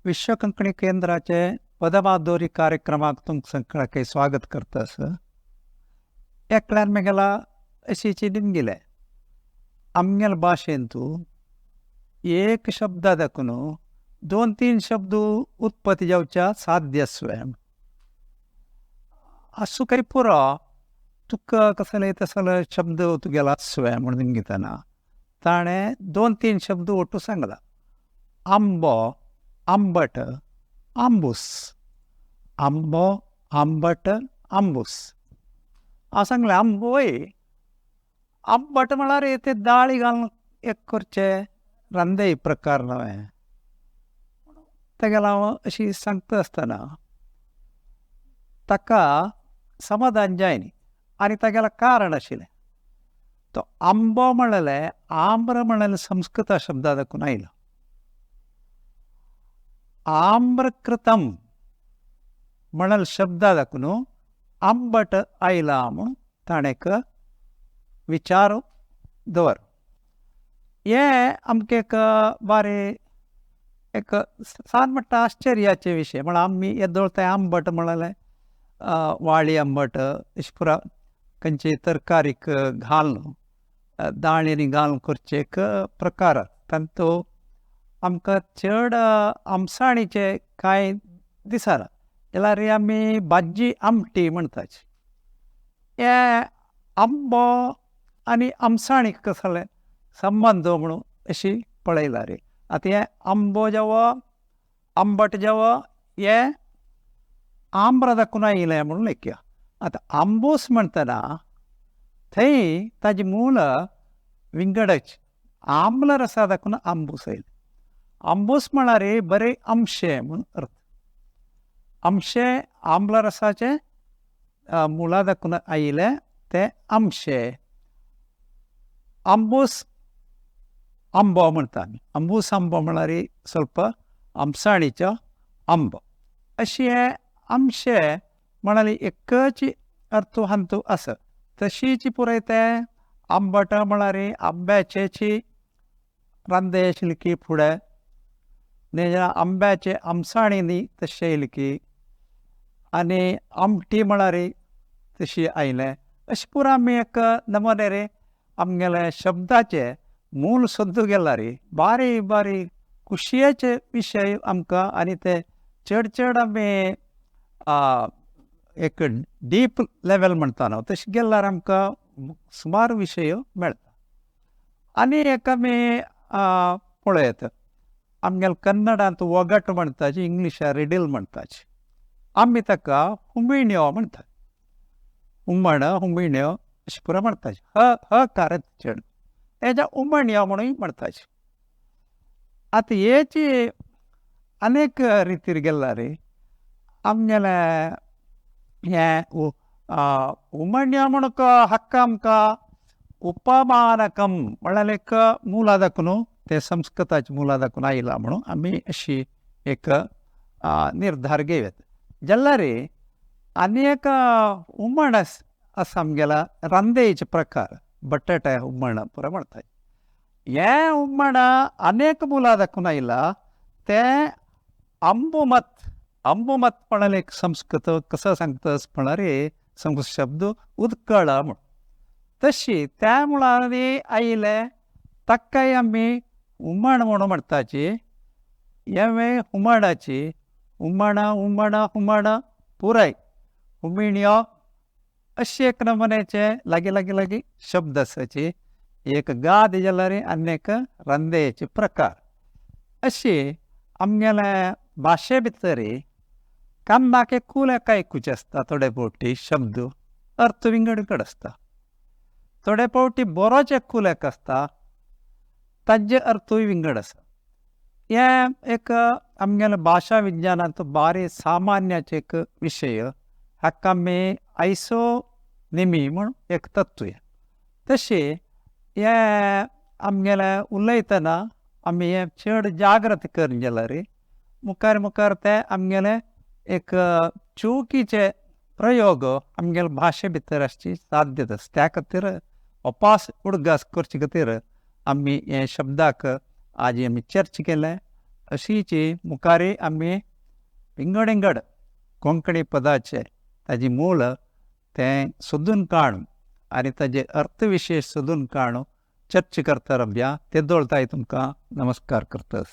विश्व कोंकणी केंद्राचे पदमाधुरी कार्यक्रमाक तुमकां सगळ्याक स्वागत करता आसा. एकल्यान म्हगेल्या अशी चिंतून गेलें, आमगेले भाशेंतू एक शब्दा दाखून दोन तीन शब्द उत्पत्ती जावच्या साध्य आसुया. आसूं काही पुरो, तुका कसले तसले शब्द तुगेलो आसुया म्हणून घेतना ताणें दोन तीन शब्द ओटू सांगला: आंबो, आंबट, आंबूस. आंबो, आंबट, आंबूस. हांव सांगलें, आंबोय आंबट म्हळ्यार ते दाळी घालून एक करचे रांदय प्रकार न्हय. तेगेलो हांव अशी सांगता आसतना ताका समाधान जायना आनी तागेलें कारण आशिल्लें, तो आंबो म्हणलें आम्र म्हणलें संस्कृत शब्दा दाखून आयलो. आम्रकृतम म्हणल शब्दा दाखून आंबट आयला म्हूण ताणें एक विचार दवर. हें आमकां एक बारी एक सान म्हणटा आश्चर्याचे विशय. म्हळ्यार आमी येदोळ तें आंबट म्हणलें वाळी आंबट अशें पुरा खंयचे तरकारीक घालून, दाळींनी घालून करचे एक प्रकार. तांतू आमकां चड आमसाणीचें कांय दिसना. जाल्यार आमी भाजी आमटी म्हणटाची. हे आंबो आनी आमसाणीक कसले संबंद म्हणून अशी पळयला रे. आतां हें आंबो जावो, आंबट जावो, हें आम्र दाखून आयलें म्हणून लेखया. आतां आंबूस म्हणटना थंय ताजें मूळ विंगडच आम्ल रसा दाखून आंबूस आयलें. आंबूस म्हळ्यार बरें आमशें म्हणून अर्थ. आमशें आम्ल रसाचें मुळा दाखून आयलें तें आमशें. आंबूस आंबो म्हणटा आमी. आंबूस आंबो म्हळ्यार ಸ್ವಲ್ಪ आमसाणीचो आंबो. अशें हें आमशें म्हळ्यार एकच अर्थ हातूंत आसा. तशीच पुराय तें आंबट म्हळ्यार आंब्याचेची रांदे आशिल्ली की फुडें आंब्याचे आमसाणी तशें येयलें की आनी आमटी म्हळ्यार तशी आयलें. अशें पुरा आमी एक नमुने रे आमगेले शब्दाचे मूल सोदूंक गेल्यार बारीक बारीक खुशयेचे विशय आमकां आनी ते चड चड आमी एक डीप लेवल म्हणटा न्हू, तशें गेल्यार आमकां सुमार विशय मेळटा. आनी एक आमी पळयत, आमगेले कन्नडांत वगट म्हणटाची, इंग्लिशान रिडील म्हणटाची. आमी ताका हुमिण्यो म्हणटात. हुमण, हुमिण्यो अशें पुरा म्हणटाची. ह ह कार चड तेज्या उमण्यो म्हणून म्हणटाची. आतां हेची अनेक रितीर गेल्यार आमगेलें हें उमण्यो म्हणून हक्क आमकां उपमानकम म्हळ्यार एक मुला दाखून तें संस्कृताच्या मुला दाखून आयलां म्हणून आमी अशी एक निर्धार घेवया. जाल्यार आनी एक हुमण आसा आमगेल्या रांदेचे प्रकार, बटाटे हुमण पुरा म्हणटात. हें हुमण अनेक मुलां दाखून आयलां तें अंबुमत. अंबुमत म्हळ्यार एक संस्कृत कसो सांगता म्हळ्यार संस्कृत शब्द उदकळ म्हूण. तशी त्या मुळांनी आयलें ताकाय आमी हुमण म्हणून म्हणटाची. हें हुमणाची हुमणां हुमणां हुमणां पुराय हुमिण्यो अशें एक नमुन्याचे लागीं लागीं लागीं शब्द आसाची. एक गाद जाल्यार आनी एक रांदेचे प्रकार. अशी आमगेले भाशे भितर कानाक एकूल एक आयकुचें आसता. थोडे फावटी शब्द अर्थ विंगड विंगड आसता. थोडे फावटी बरोच एकूल एक आसता, ताजे अर्थूय विंगड आसा. हें एक आमगेले भाशा विज्ञानांत बारी सामान्याचे एक विशय. हाका आमी आयसो निमी म्हूण एक तत्व. तशें हें आमगेलें उलयतना आमी हें चड जाग्रत करून जाल्यार मुखार मुखार तें आमगेलें एक चुकीचे प्रयोग आमगेले भाशे भितर आसची साध्यता आसा. त्या खातीर अपास उडगास करचे खातीर आमी हे शब्दाक आज आमी चर्चा केलें. अशीची मुखारी आमी विंगड विंगड कोंकणी पदाचे ताजी मूळ तें सोदून काडून आनी ताजे अर्थविशेश सोदून काडून चर्चा करता रब्या तेदोळ ताई तुमकां नमस्कार करतस.